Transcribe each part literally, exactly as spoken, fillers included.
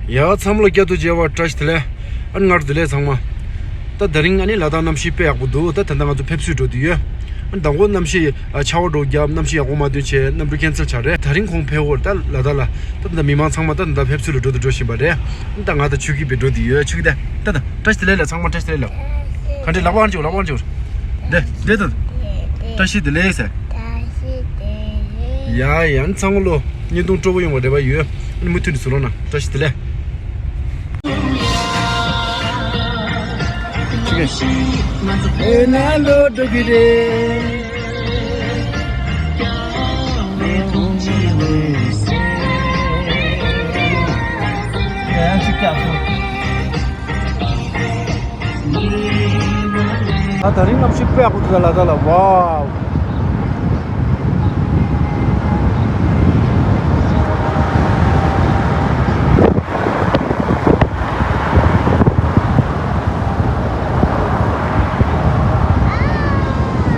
ཡ་ཚང་མ་ལ་བསྐྱར་དུ་མཇལ་བ་བཀྲ་ཤིས་བདེ་ལེགས། ཨ་ནི་སྔར་བདེ་ལེགས་ཚང་མ། ད་དེ་རིང་ཨ་ནི་ལ་དྭགས་གནམ་གཤིས་དཔེ་ཡག་པོ་འདུག་ད་ད་ལྟ་ང་ཚོ་ཕེབས་བསུ་འགྲོ་དུས་ཡོད། ཨ་ནི་མདང་དགོང་གནམ་གཤིས་ཨ་ཆར་པ་འདྲ་བོ་བརྒྱབ། གནམ་གཤིས་ཡག་པོ་མ་ཐོན་བྱས་གནམ་གྲུ་ཁེན་སལ་བྱས་རེད། དེ་རིང་ཁོང་ཕེབས་ཡོད་རེད། ད་ལ་དྭགས་ལ་ད་ད་མི་མང་ཚང་མ་ད་ད་ཕེབས་བསུ་ལ་འགྲོ་དུ་འགྲོ་བཞིན་པ་རེད། ཨ་ནི་ད་ང་དང་ཆོས་སྐྱིད་པས་འགྲོ་དུས་ཡོད། ཆོས་སྐྱིད་དེ་ད་ད་བཀྲ་ཤིས་བདེ་ལེགས་ལ་ཚང་མ་བཀྲ་ཤིས་བདེ་ལེགས་ལ། ག་འདྲས་ལག་པ་འཇུག་ལག་པ་འཇུག་འདྲས་འདྲས་ད། བཀྲ་ཤིས་བདེ་ལེགས་ཟེར། བཀྲ་ཤིས་བདེ་ལེགས། ཡ་ཡ་ཨ་ནི་ཚང་མ་ལོ་བརྙན་ཐུང་སྤྲོ་པོ་ཡོང་བ་རེ་བ་ཡོད། ཨ་ནི་མུ་མཐུད་ནས་གཟིགས་རོགས་གནང་། བཀྲ་ཤིས་བདེ་ལེགས། ཨེ་ན་ལོ་འགྲོ་གི་རེད། ཡ་ཅིག་ཀྱང་ཁོ། ད་དེ་རིང་གནམ་གཤིས་དཔེ་ཡག་པོ་འདུག་ད་ལ་དྭགས་ལ། ཝའོ།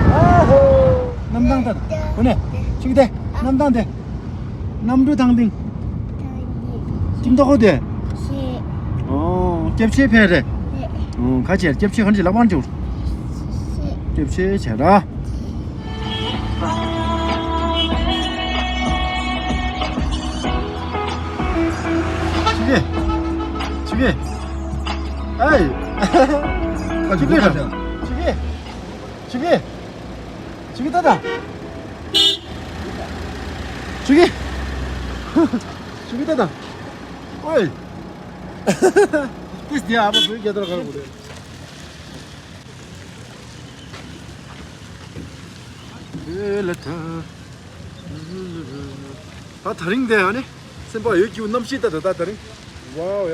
ཨ་ཧོ། གནམ་ཐང་ད་ད་གོ་ནས་ཅིག་དེ་གནམ་ཐང་དེ། གནམ་གྲུ་དང་ལྡིང་། ཅིམ་ཏོག་ཁོ་དེ། ཤེས། ཨོ། སྐྱབས་ཆེ་ཕེ་རེད། ཤེས། ཨོ། ཁ་ཆེར་སྐྱབས་ཆེ་ཁན་ཅི་ལ་པང་ཅུར། ཤེས། སྐྱབས་ཆེ་ཆེ་ར། ཆི་གེ། ཆི་གེ། ཨེ། ཁ་ཅིག་ཁ་ཅིག་ཆི་གེ། ཆི་གེ། ཆི་གེ་ད་ད། ཆུ་གི། ཆུ་གི་ཏ་ཏ། ཨོའི། ཏིས་དེ་ཨ་མ་བོད་རྒྱལ་དར་གར་དགོས་རེད། ཨེ་ལ་ད། ད་དེ་རིང་དེ་ཨ་ནི། སེམས་པ་ཡོད་ཀྱི་གནམ་གཤིས་ད་ད་ད་དེ་རིང་། ཝའོ་ཡ།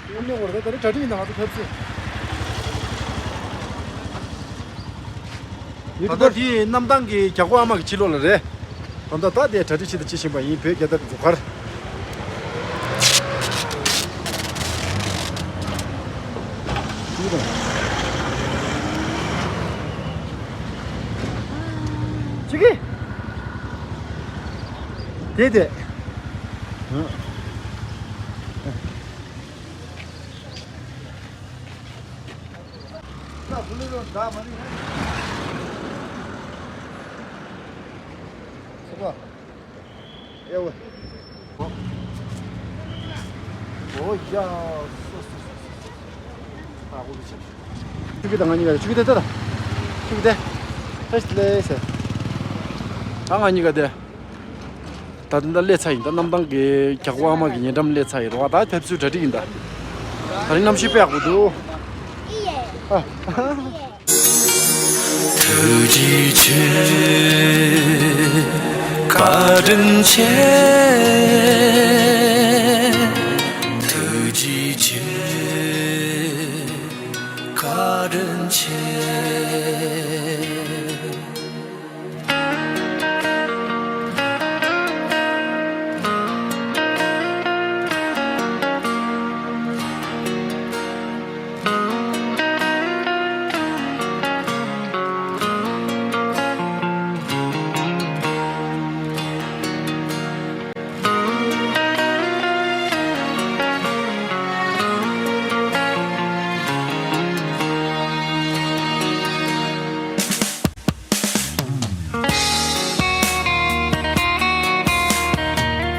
དངོས་གནས་ངོ་ར་ད་ལྟ་གྲ་སྒྲིག་ཡིན་ན་ང་ཚོ་ཕེབས་སྲིད། ད་ལྟ་དེ་གནམ་ཐང་གི་རྒྱ་སྒོ་ཨ་མ་གི་ཕྱི་ལོགས་ལ་རེད། ད་ལྟ་ད་དེ་གྲ་སྒྲིག་བྱེད་དུ་ཅི་བཞིན་པ་ཡིན། བོད་རྒྱལ་དར་འཛུགས་གར། ཅི་གི། དེ་དེ། ཆུ་གི་དང་ང་གཉིས་ཀ་ཆུ་གི་དེ་ལྟ་དང་། ཆུ་གི་དེ། ཧེ་ལེ་སེ། ད་ང་གཉིས་ཀ་དེ། ད་ལྟ་སླེབས་ཚར་ཡིན། ད་གནམ་ཐང་གི་རྒྱ་སྒོ་ཨ་མ་གི་ཉེ་འགྲམ་སླེབས་ཚར་ཡིན། རོ་ཨ་ད་ཕེབས་བསུའི་གྲ་སྒྲིག་ཡིན་ད། ད་རིང་གནམ་གཤིས་དཔེ་ཡག་པོ་འདུག་ཨ། ཐུགས་རྗེ་ཆེ། བཀའ་དྲིན་ཆེ། ཐུགས་རྗེ་ཆེ། བཀའ་དྲིན་ཆེ།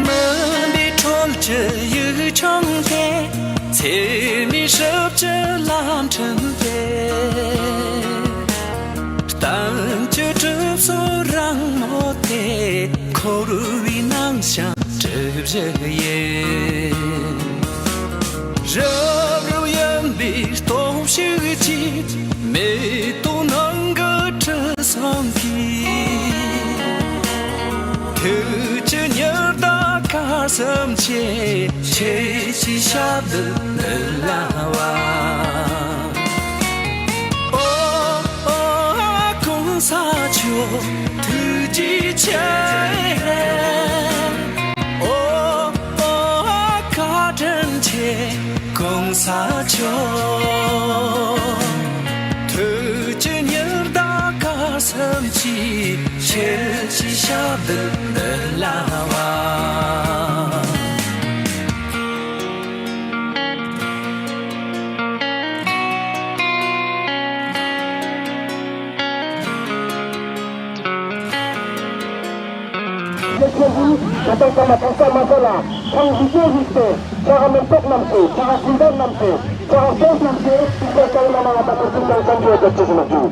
མུན་པའི་ཁྲོད་ཀྱི་ཡུལ་ལྗོངས་དེ། འཚེ་མེད་ཞབས་ཀྱིས་ལམ་འཁྲུད་དེ། གཏམ་གྱི་གྲིབ་སོ་རང་མོ་དེ། འཁོར་བའི་ནང་བཞིན་གྲིབ་བཞིན་ཡིན། རབ་རིབ་གཡོན་པའི་སྟོབས་ཤུགས་ཀྱིས། མེ་ཏོག་ནང་གི་དྲི་བསུང་གིས། ཐུགས་ཀྱི་ཉི་ཟླ་གར་སོང་བྱས། ཁྱེད་ཀྱི་ཞབས་འདི་ནུ་ལ་བ། ཨོ་ཨོ་གོང་ས་མཆོག་ཐུགས་རྗེ་ཆེ། ཨོ་ཨོ་བཀའ་དྲིན་ཆེ་གོང་ས་མཆོག་ཐུགས་ཀྱི་ཉི་ཟླ་གར་སོང་བྱས། ཁྱེད་ཀྱི་ཞབས་འདི་ནུ་ལ་བ། ང་དང་ཚང་མ་གང་ཟག་མ་ཟ་ལ་ཐང་རིག་པའི་རིག་པའི་ཕྱག་མེ་ཏོག་བསྣམས་ཏེ་ཕྱག་གུང་བརྡ་བསྣམས་ཏེ་ཕྱག་སོགས་བསྣམས་ཏེ་དེ་ཚོ་ལྟ་བུ་ལ་མ་ང་དང་ཁོ་ཚོའི་ནང་གསན་རྒྱུ་བརྒྱབ་ཅེས་ཟེར་ན་འདུག་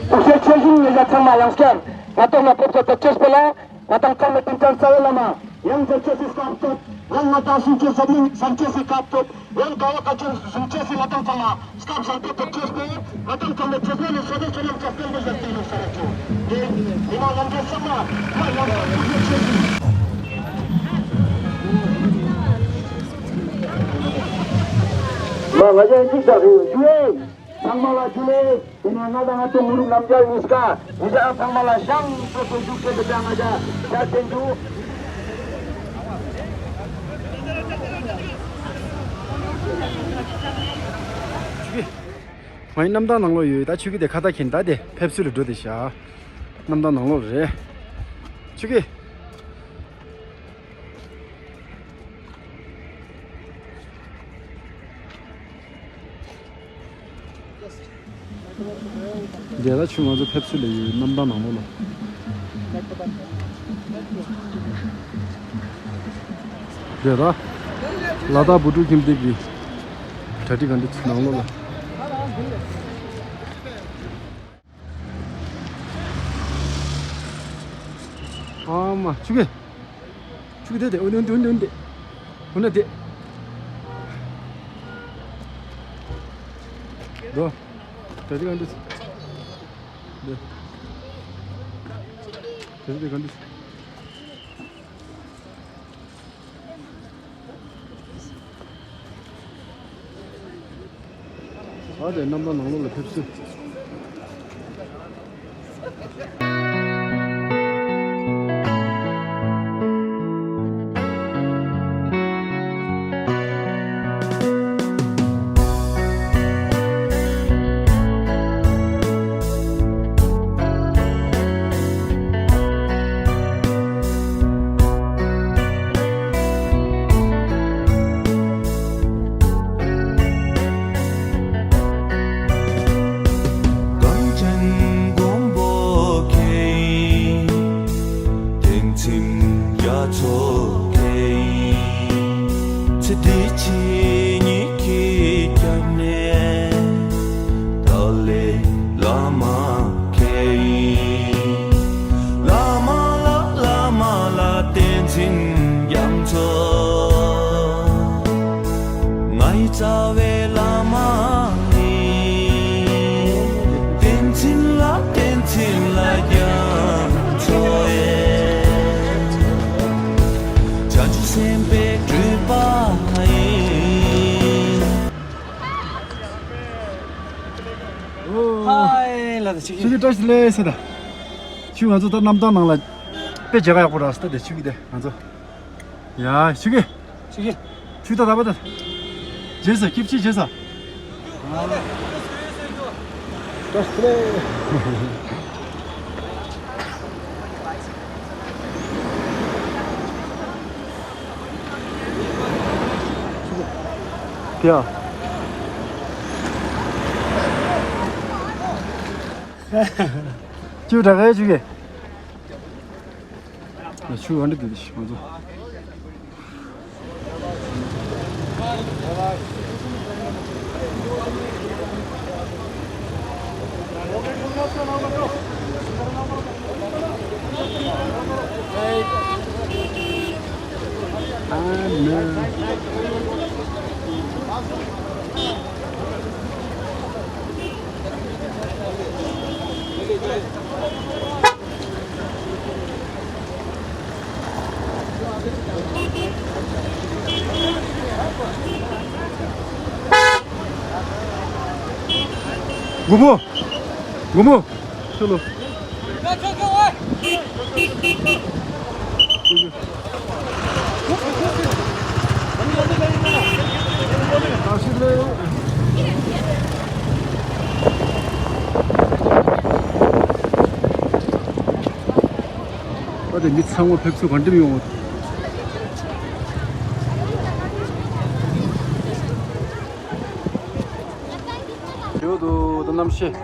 ཐུགས་རྗེ་ཆེ་ཞུ། ཉེ་ཞ་ཚང་མ་ཡང་བསྐྱར་ང་དང་ལ་ཕེབས་བསུ་བརྒྱབ་ཅེས་སྤེལ་ལ། ང་དང་ཚང་མ་དེང་སང་རྩ་བའི་བླ་མ་ཡང་མཇལ་ཅེས་སི་སྐབས་ཐོབ། ཡང་ང་དང་སྲུང་སྐྱོབ་ཟབ་མོ་བཟང་ཅེས་སི་སྐབས་ཐོབ། ཡང་དགའ་བ་དགའ་སྐྱོ་བཟུང་ཅེས་སི་ང་དང་ཚང་མ་སྐབས་བཟང་པོ་ཐོབ་ཅེས་སི་ང་དང་ཚང་མ་ཆོས་ལ་ནི་སོ་སོ་ཆོས་ལ་ཆོས་སྟོན་པ་ཞིག་ཏུ་ཡོང་ས་ར་ཆོག་དེ་མི་མང་ལམ་འགྲོ་ཚང་མ་ང་ཡང་སྲུང་སྐྱོབ་ཅེས་སི། མ་ང་ཡང་གཅིག་ཆགས་ཡོད་ཡུལ་ཚང་མ་ལ་ཇུ་ལེ། དེ་ནས་ང་དང་ང་ཚོ་མི་རིགས་རྣམས་ཀྱང་ཡིན་སྐ་ཡིན་ཀྱང་ཚང་མ་ལ་ཤང་སོ་སོ་བཞུགས་ཏེ་འདི་ལྟར་ང་ཅག་ཤར་བསྟན་རྒྱུ། ཆུ་གི། ང་ཡི་གནམ་ཐང་ནང་ལོགས་ཡོད་ད་ཆུ་གི་དེ་ཁ་ཏ་ཁྱེར་ད་དེ་ཕེབས་བསུ་ལ་འགྲོ་དེ་ཤ། གནམ་ཐང་ནང་ལོགས་རེད། ཆུ་གི། འདི་ལ་ཆུ་ང་ཚོ་ཕེབས་བསུ་ལ་ཡོད་གནམ་ཐང་ནང་ལོགས་ལ། འདི་ལ་ལ་དྭགས་བུ་ཕྲུག་ཁྱིམ་སྡེ་གི་གྲ་སྒྲིག་ག་འདི་ནང་ལོགས་ལ། ཨ་མ་ཆུ་གེ། ཆུ་གེ་དེ་དེ་འོན་ཏེ་འོན་ཏེ་འོན་ཏེ་འོན་ཏེ། འོན་ཏེ། དོ། དེ་དེ་ག་འདི། དེ། དེ་དེ་ག་འདི། ཨ་དེ་རྣམ་པ་ནང་ལོགས་ལ་ཕེབས་སུ། གངས་ཅན་མགོན་པོ་མཁྱེན། བསྟན་འཛིན་རྒྱ་མཚོ་མཁྱེན། ཚེ་འདི་ཕྱི་གཉིས་ཀྱི་སྐྱབས་གནས་ཏཱ་ལའི་བླ་མ་མཁྱེན། བླ་མ་ལ་བླ་མ་ལ་བསྟན་འཛིན་རྒྱ་མཚོ། ང་ཡི་རྩ་བའི་བླ་མ་ནི། བསྟན་འཛིན་ལ་བསྟན་འཛིན་ལ་རྒྱ་མཚོ་ཡི། བྱང་ཆུབ་སེམས་དཔའི་སྤྲུལ་པ་ཡི། ཧའི་ལ་དེ་ཆུ་གི་བཀྲ་ཤིས་བདེ་ལེགས་ཟེར་ད། ཆུ་ང་ཚོ་ད་གནམ་ཐང་ནང་ལ་དཔེ་མཇལ་ཁ་ཡག་པོ་རག་སོང་ད་དེ་ཆུ་གི་དེ་ང་ཚོ། ཡ་ཆུ་གི། ཆུ་གི། ཆུ་ད་ད་པ་ད། རྗེས་ས་སྐྱིད་ཆུ་རྗེས་ས། བཀྲ་ཤིས་བདེ་ལེགས། ཡ། ཆུ་དྲག་གི་ཆུ་གི། ཆུ་ཨ་འདྲ་དེ་ང་ཚོ། མགོན་པོ། མགོན་པོ། ཤོ་ལོ། ཨ་དེ་མི་ཚང་མ་ཕེབས་བསུ་གང་འགྲིམ་ཡོང་བ། ཡོད་དོ་ད་གནམ་གཤིས།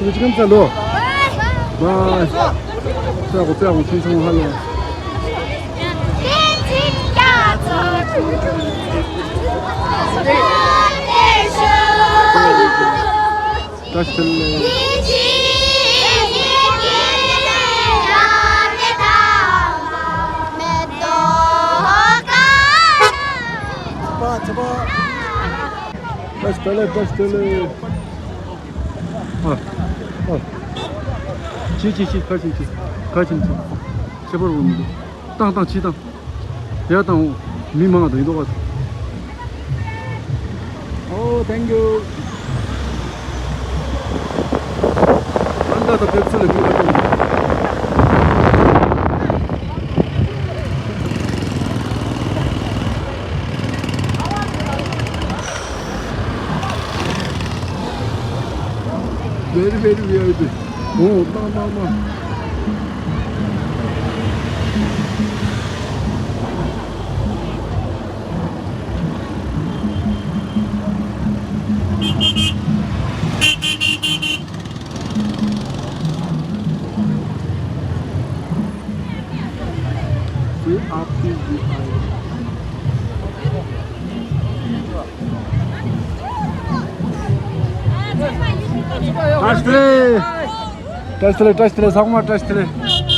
ཁྱེད་ཀྱིས་ཅི་གམ་ཚ་ལོ། བ། ཚ་གོ་ཚ་གོ་ཁྱེད་ཚང་ཧ་ལོ། བཀྲ་ཤིས་བདེ་ལེགས། བཀྲ་ཤིས་བདེ་ལེགས། བཀྲ་ཤིས་བདེ་ལེགས། ཨ། ཨ། ཅི་ཅི་ཅི། ཁ་ཆེམས་ཅི། ཁ་ཆེམས་ཅི། ཁྱད་པར་འོང་མི་འདུག་བཏང་བཏང་ཕྱིས་བཏང་། དེ་ཡང་བཏང་འོང་། མི་མང་དུ་ཡིན་མདོག་ཁ། Oh, thank you. ཨན་ད་ད་ཕེབས་བསུ་ལ་མི་མ་བཏང་། Very, very V I P. Oh, no, no, no. V I P, V I P. བཀྲ་ཤིས་བདེ་ལེགས། བཀྲ་ཤིས་བདེ་ལེགས། བཀྲ་ཤིས་བདེ་ལེགས། ཚང་མ་བཀྲ་ཤིས་བདེ་ལེགས།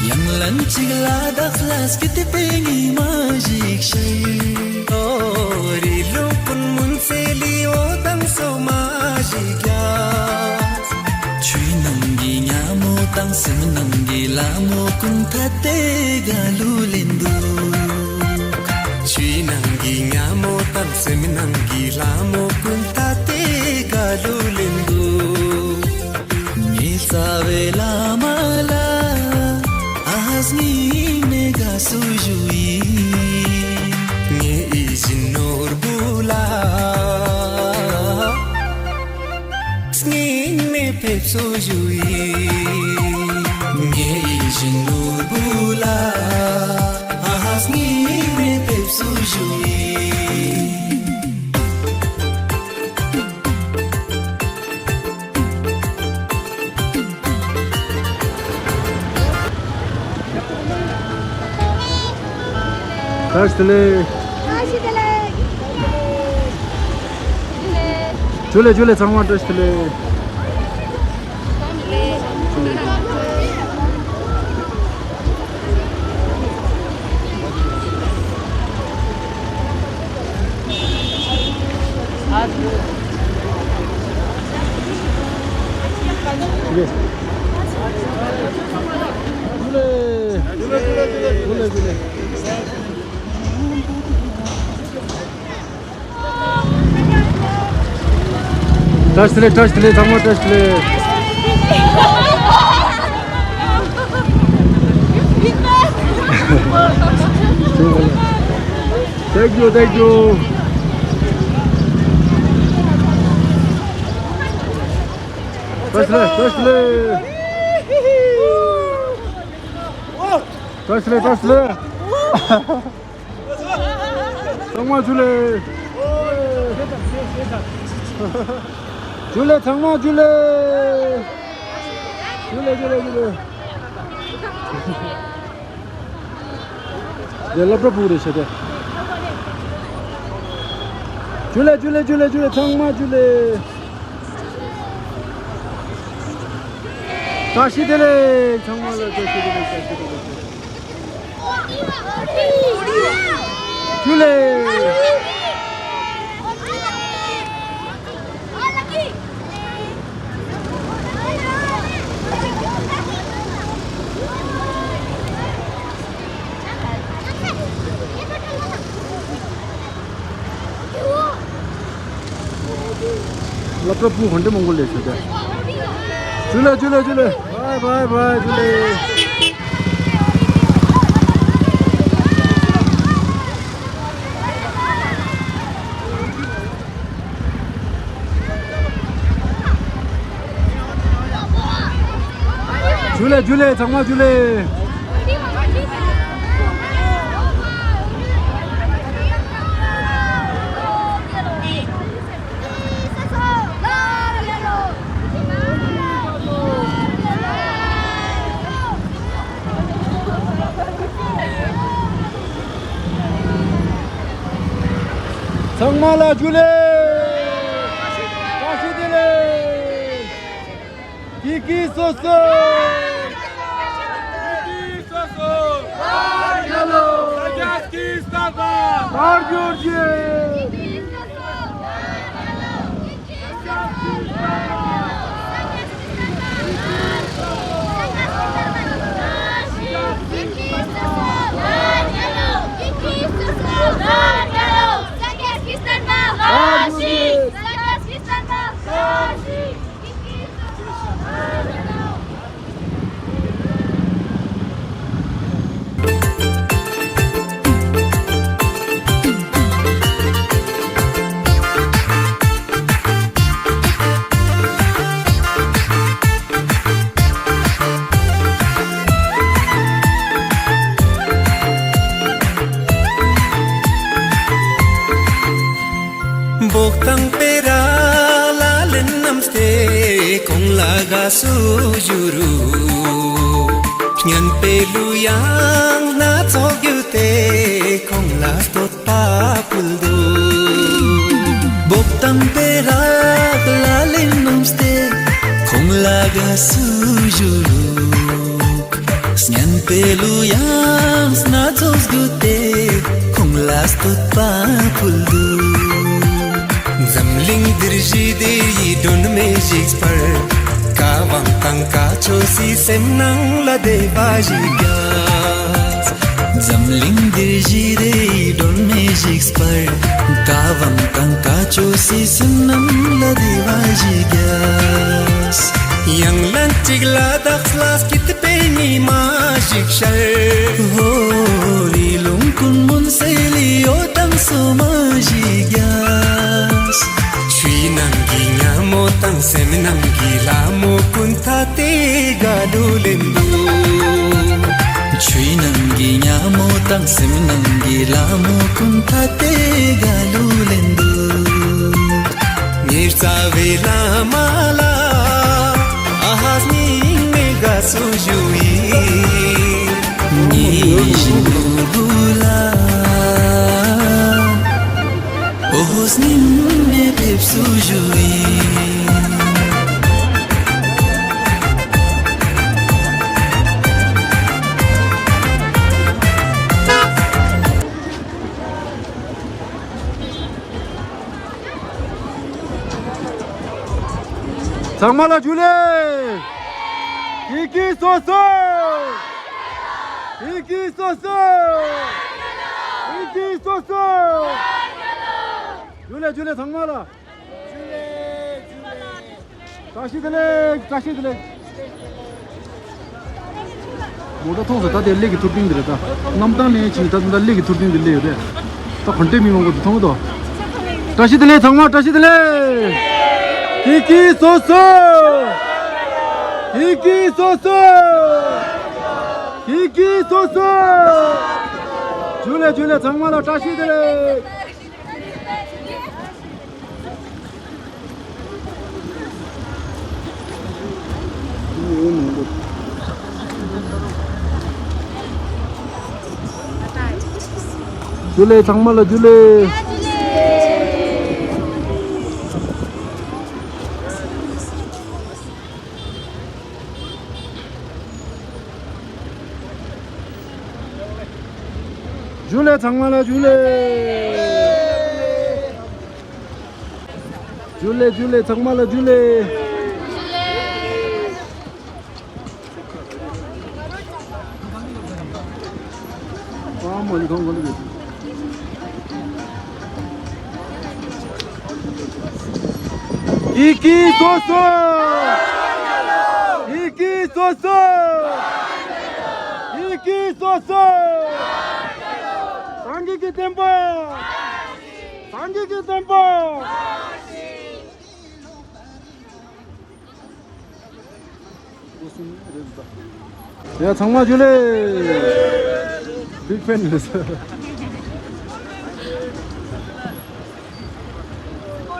ཡང་ལན་གཅིག་ལ་བདག་ལ་སྐྱིད་པའི་ཉི་མ་ཞིག་ཤར། ཨོ་རི་ལུང་ཀུན་མུན་སེལ་ལི་འོ་དང་སོ་མ་ཞིག་རྒྱག་ཆུའི་ནང་གི་ཉ་མོ་དང་སེམས་ནང་གི་ལ་མོ་ཀུན་ཐ་དེ་ག་ལུ་ལེན་འདུག་ཆུའི་ནང་གི་ཉ་མོ་དང་སེམས་ནང་གི་ལ་མོ་ཀུན་ཐ་དེ་ག་ལུ་ལེན་འདུག་ངའི་རྩ་བའི་བླ་མ་ལ་ཨ་ཧ་སྙིང་ནས་དགའ་བསུ་ཞུ་ཡིན། ངའི་ཡིད་བཞིན་ནོར་བུ་ལ་སྙིང་ནས་ཕེབས་བསུ་ཞུ་ཡིན། ངའི་ཡིད་བཞིན་ནོར་བུ་ལ་ཨ་ཧ་སྙིང་ནས་ཕེབས་བསུ་ཞུ་ཡིན། བཀྲ་ཤིས་བདེ་ལེགས། བཀྲ་ཤིས་བདེ་ལེགས། ཇུ་ལེ་ཇུ་ལེ། ཚང་མ་བཀྲ་ཤིས་བདེ་ལེགས། བཀྲ་ཤིས་བདེ་ལེགས། བཀྲ་ཤིས་བདེ་ལེགས། ཚང་མ་བཀྲ་ཤིས་བདེ་ལེགས། Thank you, thank you. བཀྲ་ཤིས་བདེ་ལེགས། བཀྲ་ཤིས་བདེ་ལེགས། བཀྲ་ཤིས་བདེ་ལེགས། བཀྲ་ཤིས་བདེ་ལེགས། ཚང་མ་ཇུ་ལེ། ཇུ་ལེ། ཚང་མ་ཇུ་ལེ། ཇུ་ལེ་ཇུ་ལེ་ཇུ་ལེ། དེ་སློབ་གྲྭ་ཕྲུ་གུ་རེད་ཤག་དེ། ཇུ་ལེ་ཇུ་ལེ་ཇུ་ལེ་ཇུ་ལེ། ཚང་མ་ཇུ་ལེ། བཀྲ་ཤིས་བདེ་ལེགས། ཚང་མ་ལ་བཀྲ་ཤིས་བདེ་ལེགས། བཀྲ་ཤིས་བདེ་ལེགས། ཇུ་ལེ། སློབ་གྲྭ་སྤུ་གུ་ག་འདྲ་མང་པོ་སླེབས་ཤག་ད། ཇུ་ལེ་ཇུ་ལེ་ཇུ་ལེ། བྷའི་བྷའི་བྷའི་ཇུ་ལེ། ཇུ་ལེ་ཇུ་ལེ། ཚང་མ་ཇུ་ལེ། ཚང་མ་ལ་ཇུ་ལེ། བཀྲ་ཤིས་བདེ་ལེགས། ཀི་ཀི་སོ་སོ། ཀི་ཀི་སོ་སོ། ས་སྐྱ་སྐྱིད་སྟག་པ། དར་རྒྱས་རྒྱས། བོག་དང་སྤེ་ར་ལ་ལན་རྣམས་ཏེ་ཁོང་ལ་དགའ་བསུ་ཞུ་རུ། སྙན་པའི་གླུ་དབྱངས་སྣ་ཚོགས་བརྒྱུད་དེ་ཁོང་ལ་བསྟོད་པ་ཕུལ་འདུག་བོག་དང་སྤེ་ར་ལ་ལན་རྣམས་ཏེ་ཁོང་ལ་དགའ་བསུ་ཞུ་རུ། སྙན་པའི་གླུ་དབྱངས་སྣ་ཚོགས་བརྒྱུད་དེ་ཁོང་ལ་བསྟོད་པ་ཕུལ་འདུག་འཛམ་གླིང་འདིར་ཞི་བདེ་ཡི་སྒྲོན་མེ་ཞིག་སྤར། བཀའ་དབང་དང་བཀའ་ཆོས་སྲིད་སེམས་ནང་ལ་བདེ་བ་ཞིག་རྒྱས། འཛམ་གླིང་འདིར་ཞི་བདེ་ཡི་སྒྲོན་མེ་ཞིག་སྤར། བཀའ་དབང་དང་བཀའ་ཆོས་སྲིད་སེམས་ནང་ལ་བདེ་བ་ཞིག་རྒྱས། ཡང་ལན་གཅིག་ལ་དྭགས་ལ་སྐྱིད་པའི་ཉི་མ་ཞིག་ཤར། ཧོ་ལི་ལུང་ཀུན་མུན་སེལ་ལི་འོད་དང་སོ་མ་ཞིག་རྒྱས། ཆུའི་ནང་གི་ཉ་མོ་དང་སེམས་ནང་གི་ལ་མོ་ཀུན་ཐ་དེ་དགའ་ལུ་ལེན་འདུག་ཆུའི་ནང་གི་ཉ་མོ་དང་སེམས་ནང་གི་ལ་མོ་ཀུན་ཐ་དེ་དགའ་ལུ་ལེན་འདུག་ཉེར་རྩ་བའི་བླ་མ་ལ་ཨ་ཧ་སྙིང་ནས་དགའ་བསུ་ཞུ་ཡི། ཉི་ཤིང་ལུ་ལུ་ལ་ཨོ་ཧོ་སྙིང་ནས་ཕེབས་བསུ་ཞུ་ཡི། ཚང་མ་ལ་ཇུ་ལེ། ཀི་ཀི་སོ་སོ། ཀི་ཀི་སོ་སོ། ཀི་ཀི་སོ་སོ། ཇུ་ལེ་ཇུ་ལེ་ཚང་མ་ལ། བཀྲ་ཤིས་བདེ་ལེགས། བཀྲ་ཤིས་བདེ་ལེགས། མོ་ཊ་མཐོང་སོང་། ད་དེ་གླེ་གི་ཐུར་སྟེང་འདི་རེད། ད་གནམ་ཐང་ནས་ཕྱིན། ད་ད་གླེ་གི་ཐུར་སྟེང་འདི་གླེ་ཡོད་རེད། ད་ག་འདྲས་མི་མང་པོ་འདི་མཐོང་གི་འདུག་བཀྲ་ཤིས་བདེ་ལེགས་ཚང་མ། བཀྲ་ཤིས་བདེ་ལེགས། ཀི་ཀི་སོ་སོ། ཀི་ཀི་སོ་སོ། ཀི་ཀི་སོ་སོ། ཇུ་ལེ་ཇུ་ལེ་ཚང་མ་ལ་བཀྲ་ཤིས་བདེ་ལེགས། ཇུ་ལེ་ཚང་མ་ལ་ཇུ་ལེ། ཇུ་ལེ་ཚང་མ་ལ་ཇུ་ལེ། ཇུ་ལེ་ཇུ་ལེ་ཚང་མ་ལ་ཇུ་ལེ། ཨ་མ་ལི་ཁང་ག་ལ་ཡོད། ཡི་གེ་སོ་སོ། ཡི་གེ་སོ་སོ། ཡི་གེ་སོ་སོ། སངས་རྒྱས་ཀྱི་བསྟན་པ། སངས་རྒྱས་ཀྱི་བསྟན་པ། ཡ་ཚང་མ་ཇུ་ལེ། བིག་ཕེན་རེད།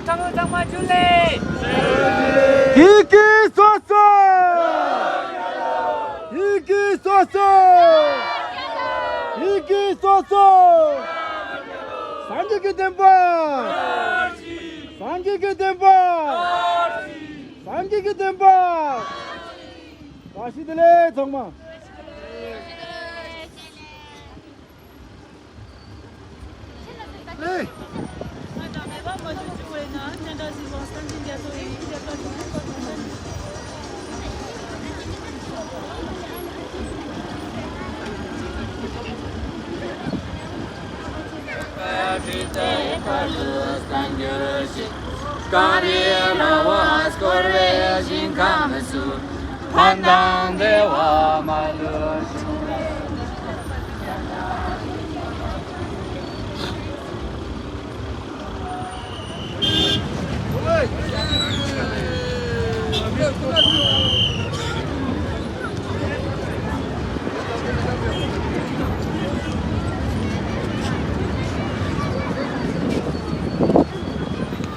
ཚང་མ་ཇུ་ལེ། ཡི་གེ་སོ་སོ། ཡི་གེ་སོ་སོ། ཡི་གེ་སོ་སོ། སངས་རྒྱས་ཀྱི་བསྟན་པ། སངས་རྒྱས་ཀྱི་བསྟན་པ། སངས་རྒྱས་ཀྱི་བསྟན་པ། བཀྲ་ཤིས་བདེ་ལེགས་ཚང་མ། ཨེ། གངས་རིའི་ར་བས་བསྐོར་བའི་ཞིང་ཁམས་སུ། ཕན་དང་བདེ་བ་མ་ལུས་འབྱུང་བའི།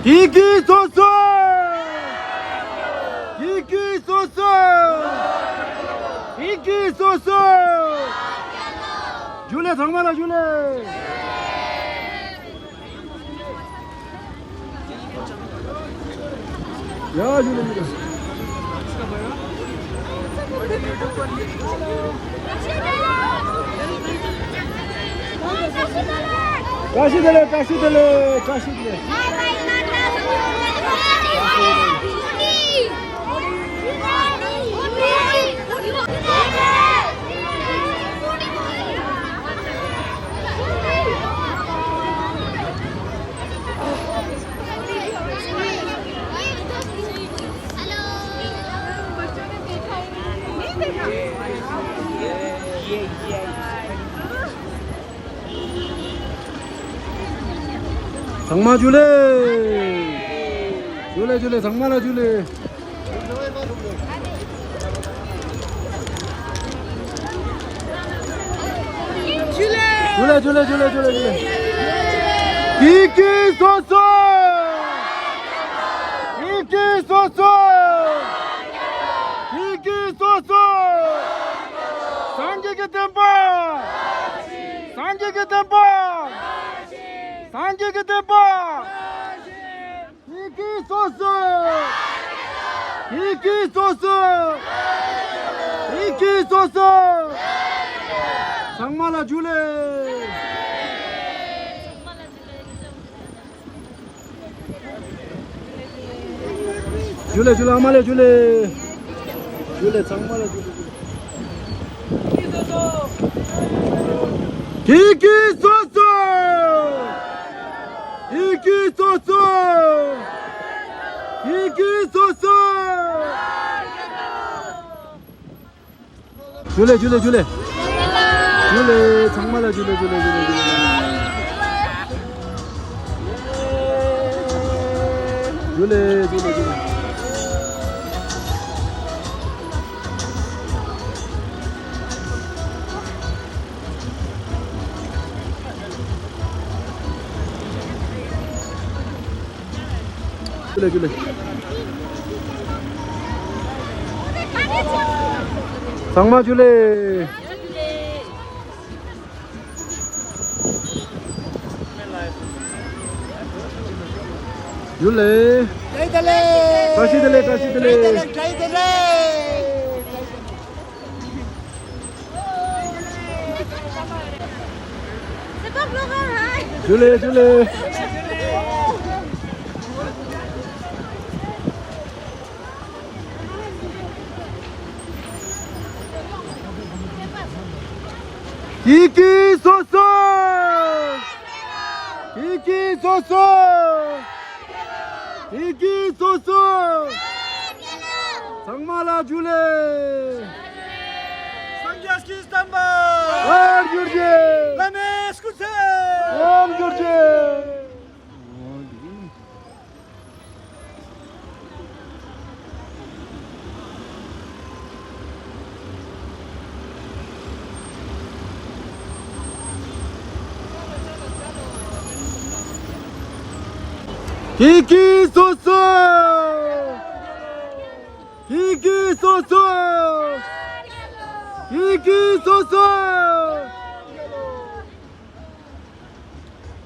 ཡི་གེ་སོ་སོ། ཡི་གེ་སོ་སོ། ཡི་གེ་སོ་སོ། ཇུ་ལེ་ཚང་མ་ལ་ཇུ་ལེ། ཡ་ཇུ་ལེ་ཇུ་ལེ། བཀྲ་ཤིས་བདེ་ལེགས། བཀྲ་ཤིས་བདེ་ལེགས། བཀྲ་ཤིས་བདེ་ལེགས། ཚང་མ་ཇུ་ལེ། ཇུ་ལེ་ཇུ་ལེ། ཚང་མ་ལ་ཇུ་ལེ། ཇུ་ལེ་ཇུ་ལེ་ཇུ་ལེ་ཇུ་ལེ། ཡི་གེ་སོ་སོ། ཡི་གེ་སོ་སོ། ཡི་གེ་སོ་སོ། སངས་རྒྱས་ཀྱི་བསྟན་པ། སངས་རྒྱས་ཀྱི་བསྟན་པ། སངས་རྒྱས་ཀྱི་བསྟན་པ། ཡི་གེ་སོ་སོ། ཡི་གེ་སོ་སོ། ཡི་གེ་སོ་སོ། ཚང་མ་ལ་ཇུ་ལེ། ཇུ་ལེ་ཇུ་ལེ། ཨ་མ་ལེ་ཇུ་ལེ། ཇུ་ལེ། ཚང་མ་ལ་ཇུ་ལེ། ཡི་གེ་སོ་སོ། ཡི་གེ་སོ་སོ། ཡི་གེ་སོ་སོ། ཇུ་ལེ་ཇུ་ལེ་ཇུ་ལེ། ཇུ་ལེ། ཚང་མ་ལ་ཇུ་ལེ་ཇུ་ལེ་ཇུ་ལེ་ཇུ་ལེ། ཇུ་ལེ་ཇུ་ལེ་ཇུ་ལེ། ཇུ་ལེ་ཇུ་ལེ། ཚང་མ་ཇུ་ལེ། ཇུ་ལེ། བཀྲ་ཤིས་བདེ་ལེགས། བཀྲ་ཤིས་བདེ་ལེགས། བཀྲ་ཤིས་བདེ་ལེགས། བཀྲ་ཤིས་བདེ་ལེགས། ཇུ་ལེ་ཇུ་ལེ། ཡི་གེ་སོ་སོ། ཡི་གེ་སོ་སོ། བདེ་སྐྱིད་སོ་སོ། ཚང་མ་ལ་ཇུ་ལེ། སངས་རྒྱས་ཀྱི་བསྟན་པ། དར་གྱུར་ཅིག། བླ་མའི་སྐུ་ཚེ། དར་གྱུར་ཅིག། བདེ་སྐྱིད་སོ་སོ། བདེ་སྐྱིད་སོ་སོ། བདེ་སྐྱིད་སོ་སོ།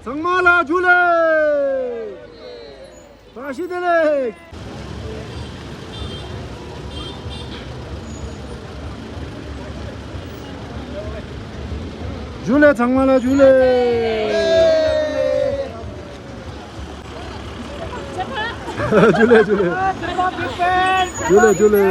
ཚང་མ་ལ་ཇུ་ལེ། བཀྲ་ཤིས་བདེ་ལེགས། ཇུ་ལེ། ཚང་མ་ལ་ཇུ་ལེ། ཇུ་ལེ། ཇུ་ལེ། ཇུ་ལེ། ཇུ་ལེ།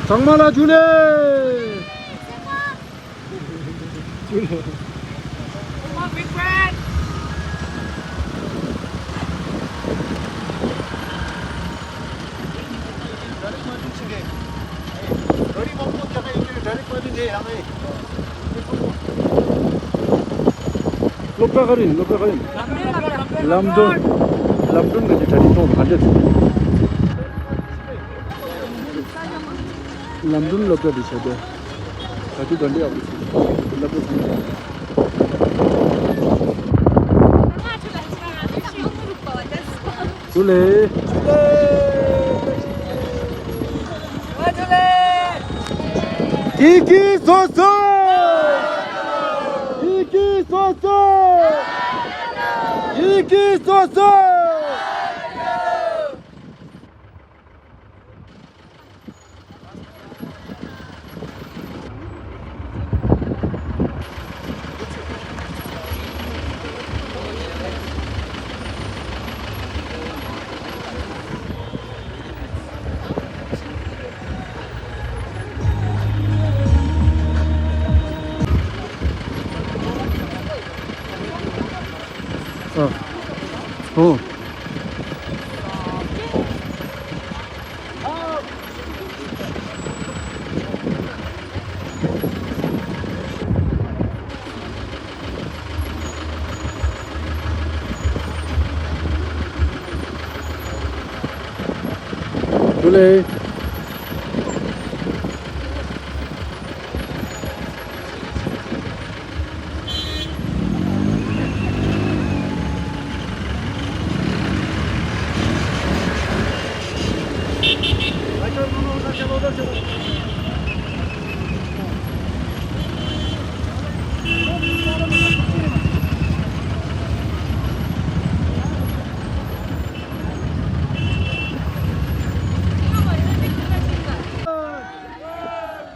ཚང་མ་ལ་ཇུ་ལེ། ཇུ་ལེ། སློབ་གྲྭ་ག་རེ་ཡིན། སློབ་གྲྭ་ག་རེ་ཡིན། ལམ་སྒྲོན། ལམ་སྒྲོན་གྱི་གྲ་སྒྲིག་ཐོག་ག་འདྲ་འདུག་ལམ་སྒྲོན་སློབ་གྲྭ་དེ་བྱས་ཏེ། གྲ་སྒྲིག་ག་འདྲ་ཡག་པོ་བྱས། སློབ་གྲྭ་ཚང་མ། ཇུ་ལེ། བདེ་སྐྱིད་སོ་སོ། བདེ་སྐྱིད་སོ་སོ། བདེ་སྐྱིད་སོ་སོ། ཨ། ཨོ། ཇུ་ལེ།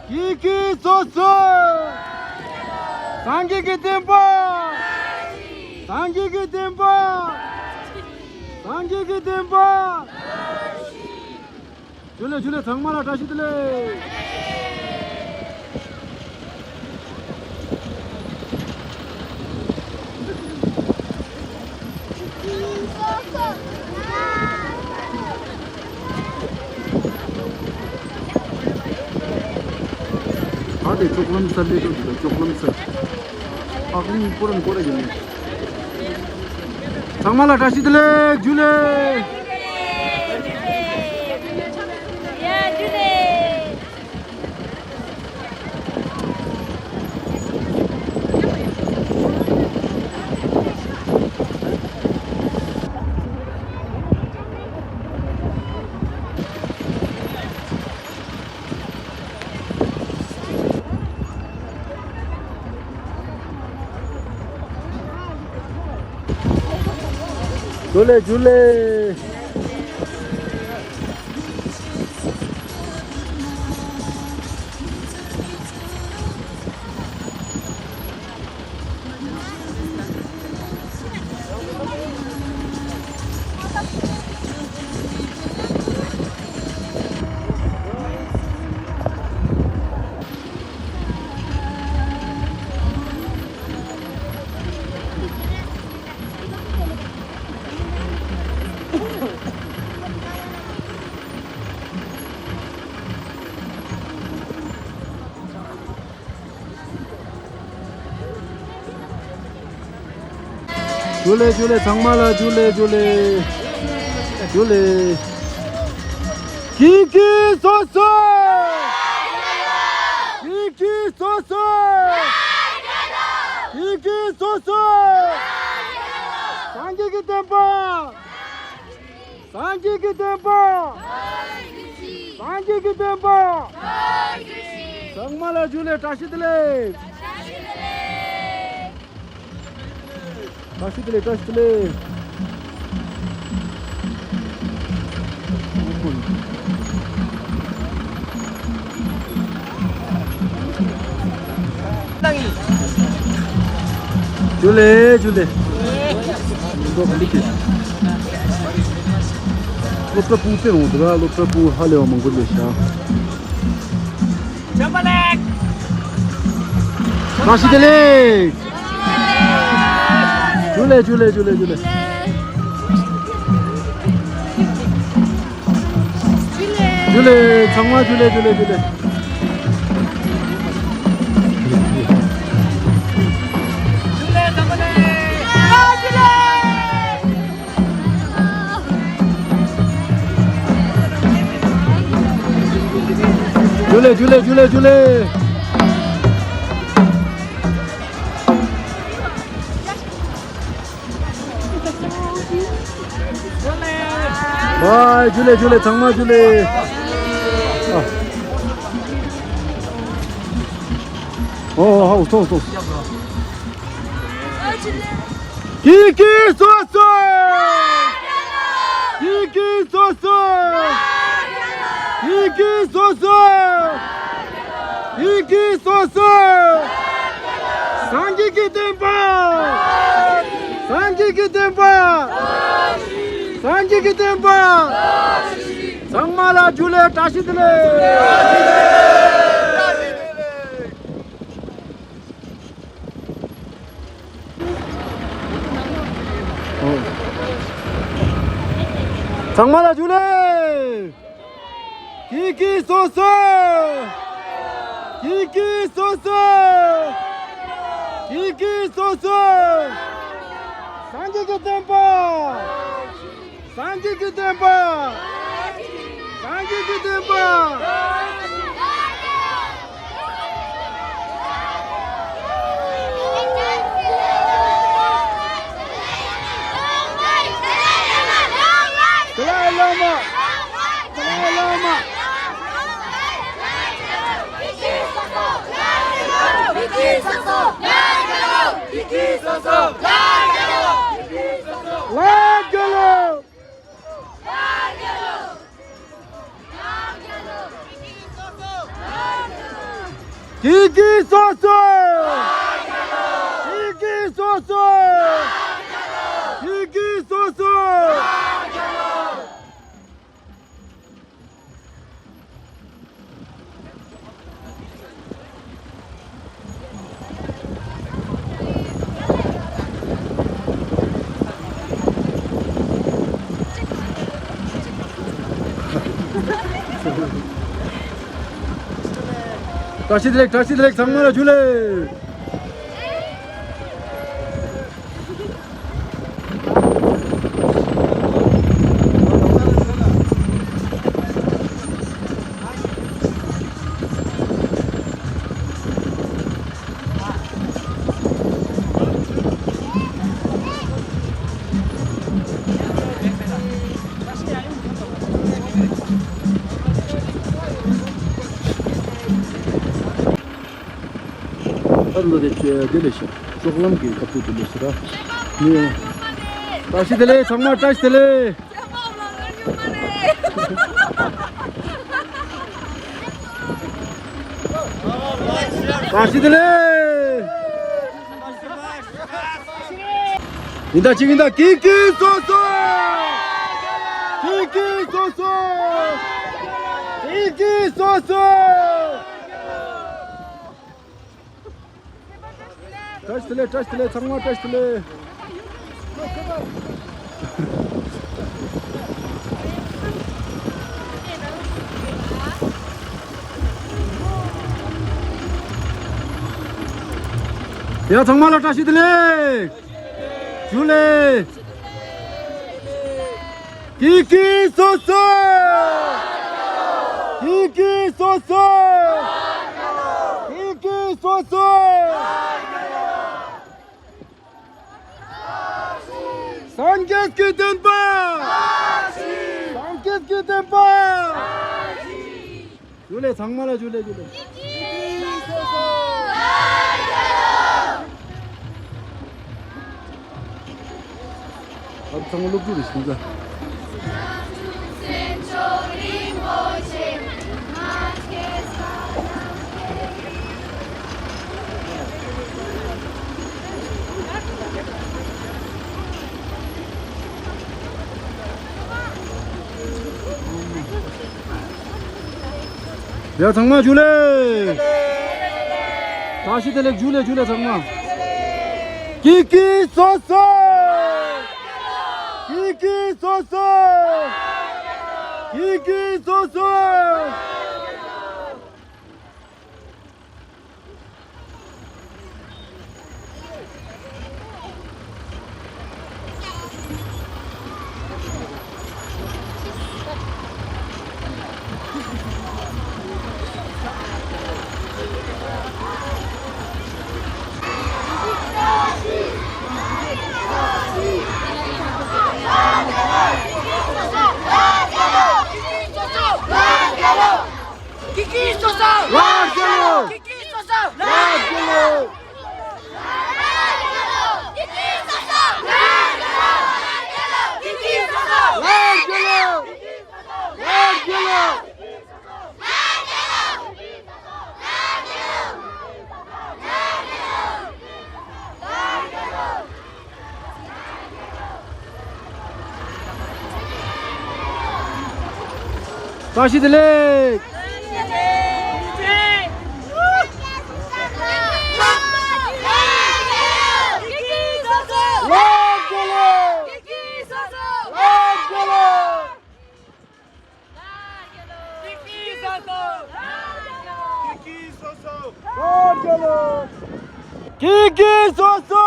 ཡི་གེ་སོ་སོ། སངས་རྒྱས་ཀྱི་བསྟན་པ། སངས་རྒྱས་ཀྱི་བསྟན་པ། སངས་རྒྱས་ཀྱི་བསྟན་པ། ཇུ་ལེ་ཇུ་ལེ། ཚང་མ་ལ་བཀྲ་ཤིས་བདེ་ལེགས། ཨ་དེ་ཅོག་ལམ་སར་ལས་དོ་དེ་ཅོག་ལམ་སར། ཨ་ཀུན་པོ་རང་པོ་ར་ཡིན། ཚང་མ་ལ་བཀྲ་ཤིས་བདེ་ལེགས། ཇུ་ལེ། ཇུ་ལེ་ཇུ་ལེ། ཇུ་ལེ་ཇུ་ལེ། ཚང་མ་ལ་ཇུ་ལེ་ཇུ་ལེ། ཇུ་ལེ། ཀི་ཀི་སོ་སོ། ཀི་ཀི་སོ་སོ། ཀི་ཀི་སོ་སོ། སངས་རྒྱས་ཀྱི་བསྟན་པ། སངས་རྒྱས་ཀྱི་བསྟན་པ། སངས་རྒྱས་ཀྱི་བསྟན་པ། ཚང་མ་ལ་ཇུ་ལེ། བཀྲ་ཤིས་བདེ་ལེགས། བཀྲ་ཤིས་བདེ་ལེགས། བཀྲ་ཤིས་བདེ་ལེགས། ཇུ་ལེ་ཇུ་ལེ། སློབ་གྲྭ་སྤུ་ཕེ་འོང་འདུག་ག་སློབ་གྲྭ་སྤུ་ཧ་ལས་པ་མང་པོ་སླེབས་ཤག་བཀྲ་ཤིས་བདེ་ལེགས། ཇུ་ལེ་ཇུ་ལེ་ཇུ་ལེ་ཇུ་ལེ། ཇུ་ལེ། ཚང་མ་ཇུ་ལེ་ཇུ་ལེ་ཇུ་ལེ། ཇུ་ལེ་ཇུ་ལེ་ཇུ་ལེ་ཇུ་ལེ། ཝའི། ཇུ་ལེ་ཇུ་ལེ། ཚང་མ་ཇུ་ལེ། ཨ། ཨོ་ཧའོ་སོ་སོ། ཀི་ཀི་སོ་སོ། ཀི་ཀི་སོ་སོ། ཀི་ཀི་སོ་སོ། ཀི་ཀི་སོ་སོ། སངས་རྒྱས་ཀྱི་བསྟན་པ། སངས་རྒྱས་ཀྱི་བསྟན་པ། སངས་རྒྱས་ཀྱི་བསྟན་པ། ཚང་མ་ལ་ཇུ་ལེ། བཀྲ་ཤིས་བདེ་ལེགས། ཚང་མ་ལ་ཇུ་ལེ། ཀི་ཀི་སོ་སོ། ཀི་ཀི་སོ་སོ། ཀི་ཀི་སོ་སོ། སངས་རྒྱས་ཀྱི་བསྟན་པ། སངས་རྒྱས་ཀྱི་བསྟན་པ། སངས་རྒྱས་ཀྱི་བསྟན་པ། དཱ་ལའི་བླ་མ། དཱ་ལའི་བླ་མ། ལྷ་རྒྱལ་ལོ། ཀི་ཀི་སོ་སོ། ཀི་ཀི་སོ་སོ། ཀི་ཀི་སོ་སོ། བཀྲ་ཤིས་བདེ་ལེགས། བཀྲ་ཤིས་བདེ་ལེགས། ཚང་མ་ལ་ཇུ་ལེ། ཨ་ལོ་རེ་ཆེ་དེ་ལས་ཤ་ཤོག་ལམ་གྱི་ཁ་ཕུ་དེ་ལས་ཤ་ར། ནི། བཀྲ་ཤིས་བདེ་ལེགས། ཚང་མ་བཀྲ་ཤིས་བདེ་ལེགས། བཀྲ་ཤིས་བདེ་ལེགས། ཡིན་ད་ཅིག་ཡིན་ད། ཀི་ཀི་སོ་སོ། ཀི་ཀི་སོ་སོ། ཀི་ཀི་སོ་སོ། བཀྲ་ཤིས་བདེ་ལེགས། བཀྲ་ཤིས་བདེ་ལེགས། ཚང་མ་བཀྲ་ཤིས་བདེ་ལེགས། ཡ། ཚང་མ་ལ་བཀྲ་ཤིས་བདེ་ལེགས། ཇུ་ལེ། ཀི་ཀི་སོ་སོ། ཀི་ཀི་སོ་སོ། ཀི་ཀི་སོ་སོ། སངས་རྒྱས་ཀྱི་བསྟན་པ། སངས་རྒྱས་ཀྱི་བསྟན་པ། ཇུ་ལེ། ཚང་མ་ལ་ཇུ་ལེ། ཇུ་ལེ། ཨ། ཚང་མ་སློབ་ཕྲུག་རེད་ཤིང་ཚ། ཡ། ཚང་མ་ཇུ་ལེ། བཀྲ་ཤིས་བདེ་ལེགས། ཇུ་ལེ། ཇུ་ལེ། ཚང་མ། ཀི་ཀི་སོ་སོ། ཀི་ཀི་སོ་སོ། ཀི་ཀི་སོ་སོ། ཀི་ཀི་སོ་སོ། ལགས་སོ། ཀི་ཀི་སོ་སོ། ལགས་སོ། ཀི་ཀི་སོ་སོ། ལགས་སོ། ཀི་ཀི་སོ་སོ། ལགས་སོ། ལགས་སོ། བཀྲ་ཤིས་བདེ་ལེགས། ལགས་སོ། ཀི་ཀི་སོ་སོ།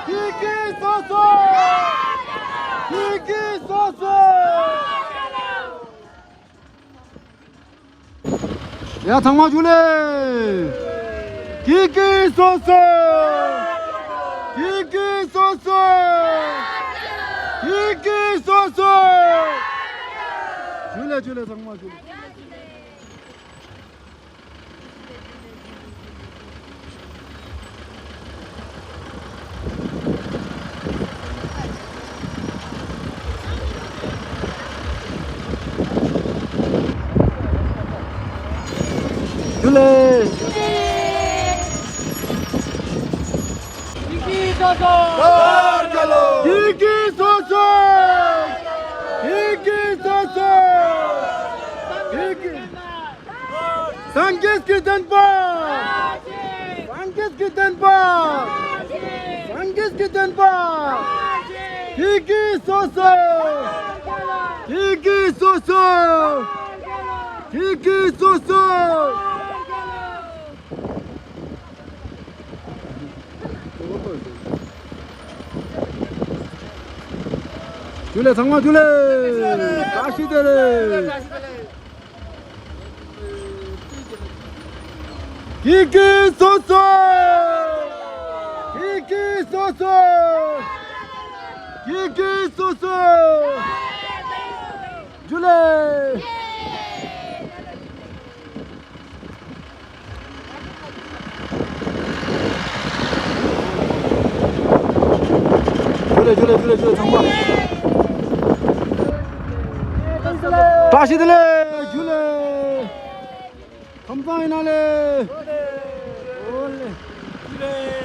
ཀི་ཀི་སོ་སོ། ཀི་ཀི་སོ་སོ། ཡ། ཚང་མ་ཇུ་ལེ། ཀི་ཀི་སོ་སོ། ཀི་ཀི་སོ་སོ། ཀི་ཀི་སོ་སོ། ཇུ་ལེ། ཇུ་ལེ། ཚང་མ་ཇུ་ལེ། ཇུ་ལེ། ཀི་ཀི་སོ་སོ། ཀི་ཀི་སོ་སོ། ཀི་ཀི་སོ་སོ། ཀི་ཀི། སངས་རྒྱས་ཀྱི་བསྟན་པ། སངས་རྒྱས་ཀྱི་བསྟན་པ། སངས་རྒྱས་ཀྱི་བསྟན་པ། ཀི་ཀི་སོ་སོ། ཀི་ཀི་སོ་སོ། ཀི་ཀི་སོ་སོ། ཇུ་ལེ། ཚང་མ་ཇུ་ལེ། བཀྲ་ཤིས་བདེ་ལེགས། ཀི་ཀི་སོ་སོ། ཀི་ཀི་སོ་སོ། ཀི་ཀི་སོ་སོ། ཇུ་ལེ། ཇུ་ལེ། ཇུ་ལེ། ཇུ་ལེ། ཇུ་ལེ། ཚང་མ། བཀྲ་ཤིས་བདེ་ལེགས། ཇུ་ལེ། ཁམས་བཟང་ཡིན་ན་ལེ།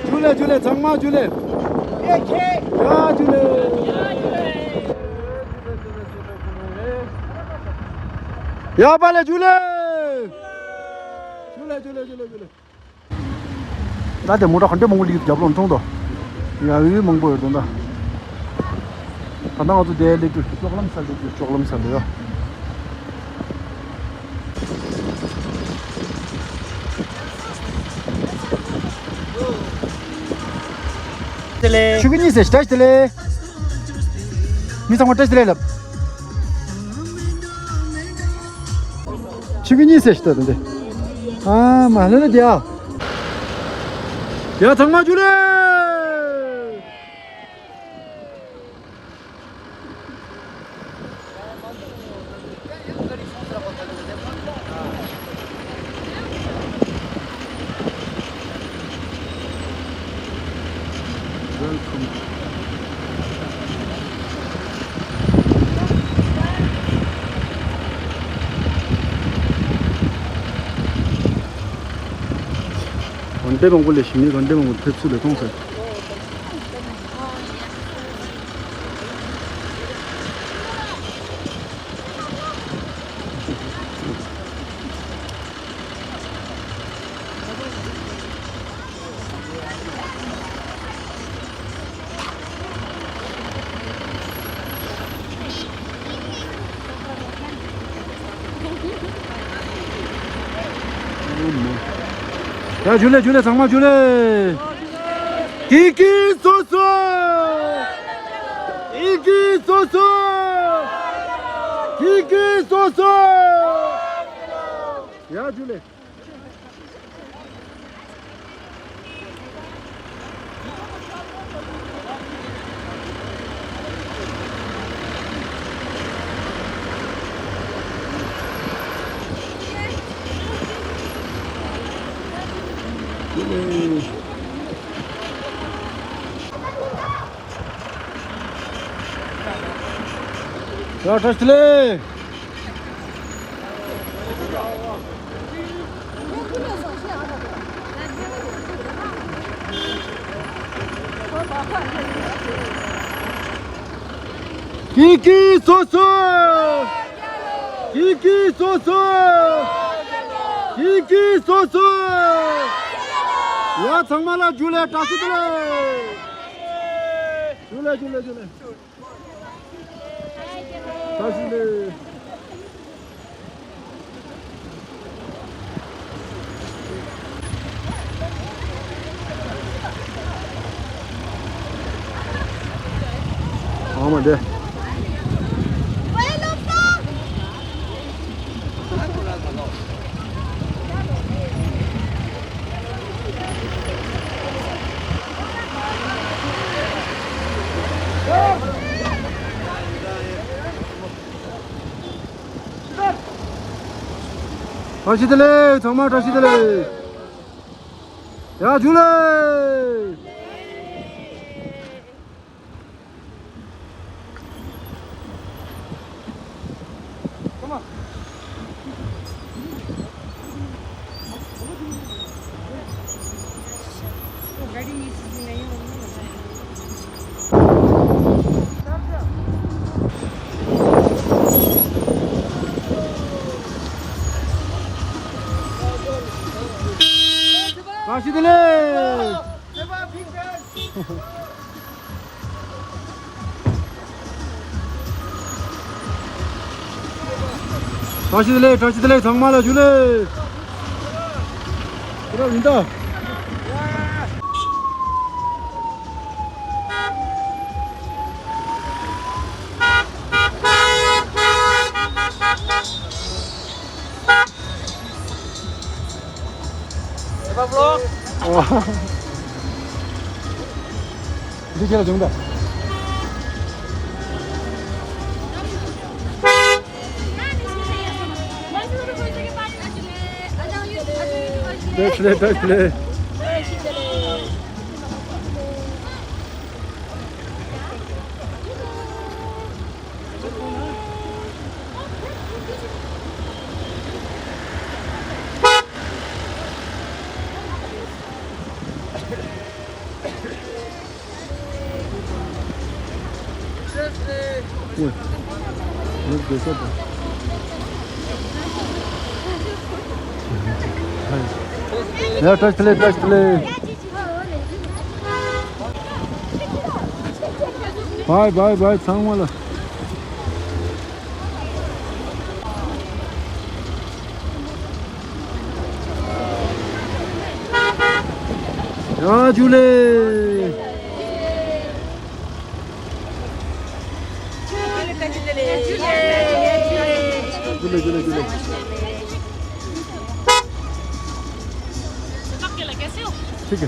ཇུ་ལེ། ཇུ་ལེ། ཇུ་ལེ། ཚང་མ་ཇུ་ལེ། ཡ། ཇུ་ལེ། ཡ། པ་ལེ། ཇུ་ལེ། ཇུ་ལེ། ཇུ་ལེ། ཇུ་ལེ། ཇུ་ལེ། ད་དེ་མོ་ཊ་ག་འདྲ་མང་པོ་སླེབས་རྒྱབ་ལོགས་མཐོང་དོ། ཡ། ཡུལ་མང་པོ་ཡོད་དོ་ད། ད་ལྟ་ང་ཚོ་དེ་སླེབས་དུས་ལྕོག་ལམ་སར་སླེབས་དུས་ལྕོག་ལམ་སར་ལ་ཡོད། བདེ་ལེགས། ཆུ་གི་གཉིས་ཟེར་ཞིག་བཀྲ་ཤིས་བདེ་ལེགས། མི་ཚང་མ་བཀྲ་ཤིས་བདེ་ལེགས་ལབ། ཆུ་གི་གཉིས་ཟེར་ཞིག་ད་དེ་འདི། ཨ་མ་ལ་ལ་དེ་ཨ། ཡ་ཚང་མ་འཇུ་ལེ། ག་འདྲ་མང་པོ་ལས་ཞིག་མི་ག་འདྲ་མང་པོ་ཕེབས་ཚུལ་ལས་མཐོང་ཟེར། ཡ་འཇུ་ལེ་འཇུ་ལེ་ཚང་མ་འཇུ་ལེ། ཀི་ཀི་སོ་སོ། ཀི་ཀི་སོ་སོ། ཀི་ཀི་སོ་སོ། ཡ་འཇུ་ལེ། ཡ་བཀྲ་ཤིས་བདེ་ལེགས། ཀི་ཀི་སོ་སོ། ཀི་ཀི་སོ་སོ། ཀི་ཀི་སོ་སོ། ཡ་ཚང་མ་ལ་འཇུ་ལེ་བཀྲ་ཤིས་བདེ་ལེགས། འཇུ་ལེ་འཇུ་ལེ་འཇུ་ལེ། བཀྲ་ཤིས་བདེ་ལེགས། ཨ་མ་དེ། བཀྲ་ཤིས་བདེ་ལེགས། ཚང་མ་བཀྲ་ཤིས་བདེ་ལེགས། ཡ་འཇུ་ལེ། བཀྲ་ཤིས་བདེ་ལེགས། བཀྲ་ཤིས་བདེ་ལེགས། བཀྲ་ཤིས་བདེ་ལེགས། ཚང་མ་ལ་འཇུ་ལེ། ཁྱེད་རང་ཡིན་ད། འདི་ཁྱེད་ལ་བྱུང་ད། བཀྲ་ཤིས་བདེ་ལེགས། བཀྲ་ཤིས་བདེ་ལེགས། ཡ་བཀྲ་ཤིས་བདེ་ལེགས། བཀྲ་ཤིས་བདེ་ལེགས། བའི་བའི་བའི་ཚང་མ་ལ། ཡ་འཇུ་ལེ། चलो, चलो, चलो। ठीक है।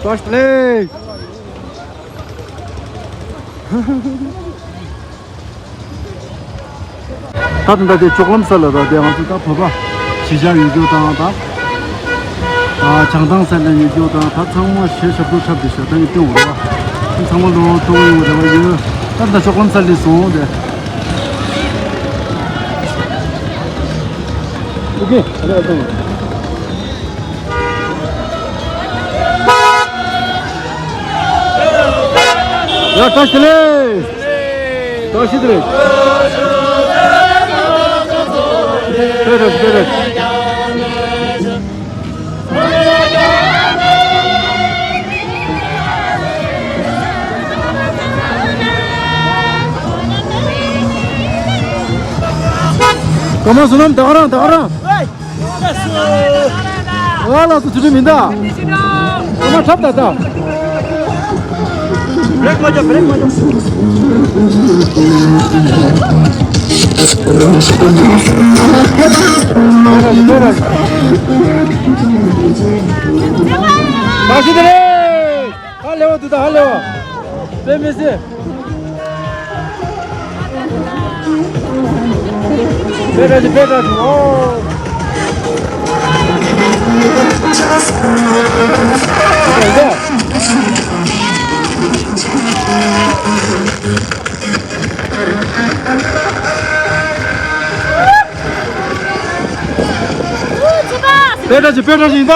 First place. ད་ད་ལྟ་དེ་ལྕོག་ལམ་ས་ལ་ར་དེ་ང་ཚོ་ད་བོད་པ་གཞིས་ཆགས་ཡོད་རྒྱུ་དང་ད་ཨ་བྱང་ཐང་ས་ལ་ཡོད་རྒྱུ་དང་ད་ཚང་མ་གཞས་ཞབས་བྲོ་འཁྲབ་དེ་ཤ་ད་ཡིན་སྟོན་འོ་ར་བ། ཚང་མ་ལོ་ཐོག་ཡོང་རེ་བ་ཡོད། ད་ད་ལྕོག་ལམ་ས་ལ་སོང་དེ། ཨོ་ཁེ། ཨ་ལེ་ཨ་ལེ། ཡ་བཀྲ་ཤིས་བདེ་ལེགས། བཀྲ་ཤིས་བདེ་ལེགས། བཀྲ་ཤིས་བདེ་ལེགས། གོང་མ་བསོད་ནམས་ད་ག་རང་ད་ག་རང་། ཨ་ལགས་སོ་ཚུལ་ཁྲིམས་མིན་ད། ཨ་མ་འཁྲབ་ད་ད། བྲེག་མ་རྒྱབ་བྲེག་མ་རྒྱབ། མ་གཞི་དེ་རེད། ཧ་ལས་བ་འདུག་ད་ཧ་ལས་བ། དཔེ་མི་སྲིད། དཔེ་འདྲ་ཞིག་དཔེ་འདྲ་ཞིག་ཨོ། དཔེ་འདྲ་ཞིག་དཔེ་འདྲ་ཞིག་ཡིན་ད།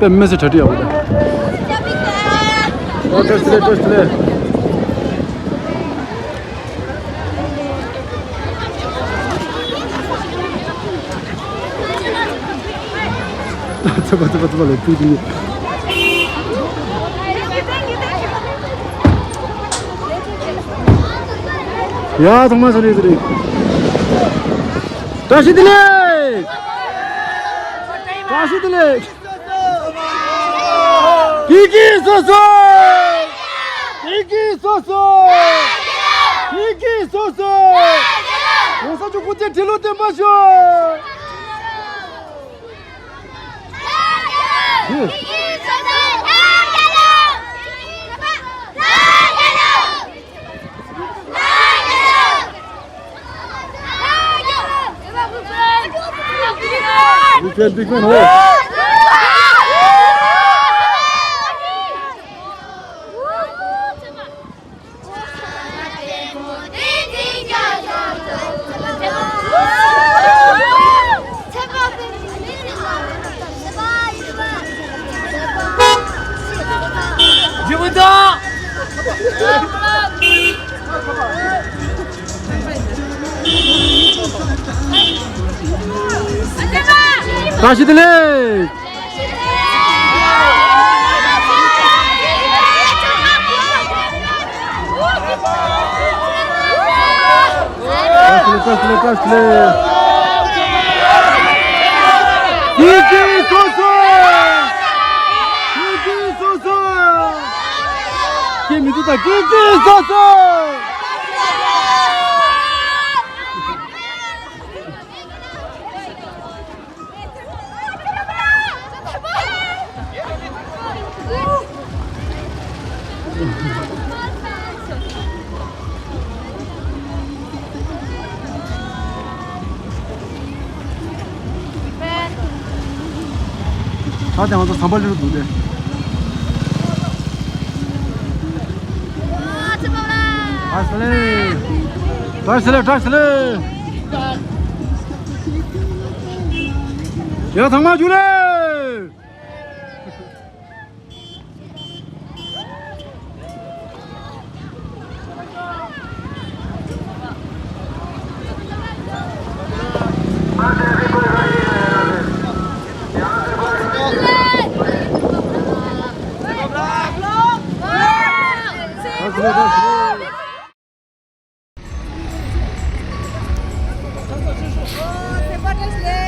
དཔེ་མི་སྲིད་གྲ་སྒྲིག་ཡག་པོ་འདུག་ཨོ་བཀྲ་ཤིས་བདེ་ལེགས། བཀྲ་ཤིས་བདེ་ལེགས། ཚོད་པ་ཚོད་པ་ཚོད་པ་ལ་ཐུག་དུས། ཡ་ཚང་མ་ཚང་མ་ཚང་མ། བཀྲ་ཤིས་བདེ་ལེགས། བཀྲ་ཤིས་བདེ་ལེགས། ཕྱུག་གི་སོ་སོ། ཕྱུག་གི་སོ་སོ། ཕྱུག་གི་སོ་སོ། གོང་ས་མཆོག་སྐུ་ཚེ་ཁྲི་ལོ་བརྟན་པར་ཤོག། Big fan, big fan, ho. བཀྲ་ཤིས་བདེ་ལེགས། བཀྲ་ཤིས་བདེ་ལེགས། བཀྲ་ཤིས་བདེ་ལེགས། བཀྲ་ཤིས་བདེ་ལེགས། ཕྱུག་གི་སོ་སོ། ཕྱུག་གི་སོ་སོ། སྐྱེ་མི་ཐུབ་ད་ཕྱུག་གི་སོ་སོ། ད་དེ་ང་ཚོ་ཟམ་པ་ལི་རུ་འདུག་སྟེ། ཨ་ཙི་པ་ལ། ཨ་སི་ལེ། བཀྲ་ཤིས་བདེ་ལེགས། བཀྲ་ཤིས་བདེ་ལེགས། ཡ་ཚང་མ་རྒྱུགས་ལེ།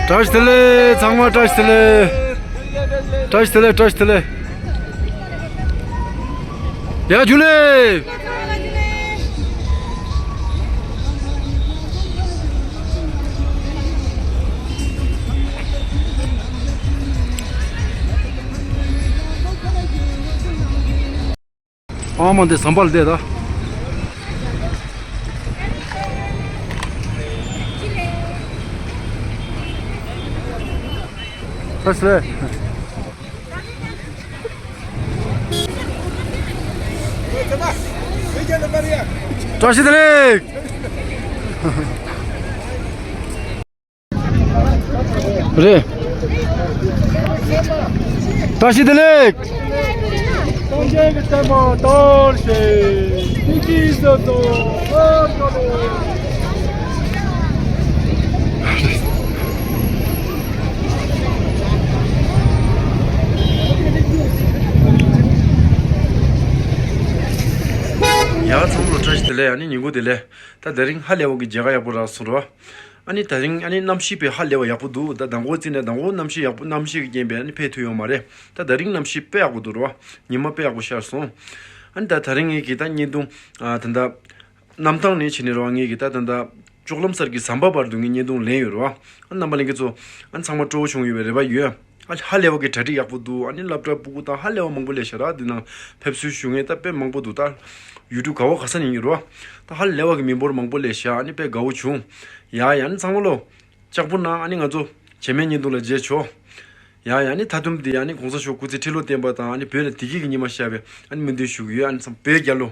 བཀྲ་ཤིས་བདེ་ལེགས། ཚང་མ་བཀྲ་ཤིས་བདེ་ལེགས། བཀྲ་ཤིས་བདེ་ལེགས། བཀྲ་ཤིས་བདེ་ལེགས། ཡ་རྒྱུགས་ལེ། ཨ་མ་འདི་ཟམ་པ་ལ་བསྡད་ད། ད་སེ། བཀྲ་ཤིས་བདེ་ལེགས། རེད། བཀྲ་ཤིས་བདེ་ལེགས། སངས་རྒྱས་ཀྱི་བསྟན་པ་དར་ཞིང་། ཕྱུག་གི་སོ་སོ། ཡ་ཚང་མ་ལ་བཀྲ་ཤིས་བདེ་ལེགས། ཨ་ནི་ཉིན་གུང་བདེ་ལེགས། ད་དེ་རིང་ཧ་ལས་པ་གི་མཇལ་ཁ་ཡག་པོ་རག་སོང་ར། ཨ་ནི་དེ་རིང་ཨ་ནི་གནམ་གཤིས་དཔེ་ཧ་ལས་པ་ཡག་པོ་འདུག་ད་མདང་དགོང་ཙི་ནས་མདང་དགོང་གནམ་གཤིས་ཡག་པོ་གནམ་གཤིས་ཀྱི་རྐྱེན་པས་ཨ་ནི་ཕེབས་ཐུབ་ཡོད་མ་རེད། ད་དེ་རིང་གནམ་གཤིས་དཔེ་ཡག་པོ་འདུག་ར། ཉི་མ་དཔེ་ཡག་པོ་ཤར་སོང་། ཨ་ནི་ད་དེ་རིང་ངེད་ཀྱི་ད་བརྙན་ཐུང་ཨ་ད་ད་གནམ་ཐང་ནས་བྱས་ནས་ར་ངེད་ཀྱི་ད་ད་ད་ལྕོག་ལམ་སར་གྱི་ཟམ་པ་བར་དུ་ངས་བརྙན་ཐུང་ལེན་ཡོད་ར། ཨ་རྣམ་པ་ལྷན་རྒྱས་ཚོ་ཨ་ཚང་མ་སྤྲོ་བོ་བྱུང་ཡོད་པའི་རེ་བ་ཡོད། ཨ་ཧ་ལས་པ་གི་གྲ་སྒྲིག་ཡག་པོ་འདུག་ཨ་ནི་སློབ་གྲྭ་སྤུ་གུ་དང་ཧ་ལས་པ་མང་པོ་སླེབས་ཤག་ར། འདི་ནང་ཕེབས་བསུ་ཞུ་མཁན་ད་དཔེ་མང་པོ་འདུག་ད་ཡུལ་གྲུ་ག་བ་ག་ས་ནས་ཡིན་ར། ད་ཧ་ལས་པ་གི་མི་འབོར་མང་པོ་སླེབས་ཤག་ཨ་ནི་དཔེ་དགའ་བོ་བྱུང་། ཡ་ཡ་ཨ་ནི་ཚང་མ་ལོ། ལྕགས་པོ་ན་ཨ་ནི་ང་ཚོ་བྱེ་མའི་བརྙན་ཐུང་ལ་མཇལ་ཆོག་ཡ་ཡ་ཨ་ནི་མཐའ་སྡོམ་འདི་ཨ་ནི་གོང་ས་མཆོག་སྐུ་ཚེ་ཁྲི་ལོ་བརྟན་པ་དང་ཨ་ནི་བོད་ལ་བདེ་སྐྱིད་ཀྱི་ཉི་མ་ཤར་བའི་ཨ་ནི་སྨོན་འདུན་ཞུ་གི་ཡོད། ཨ་ནི་ཚང་བོད་རྒྱལ་ལོ།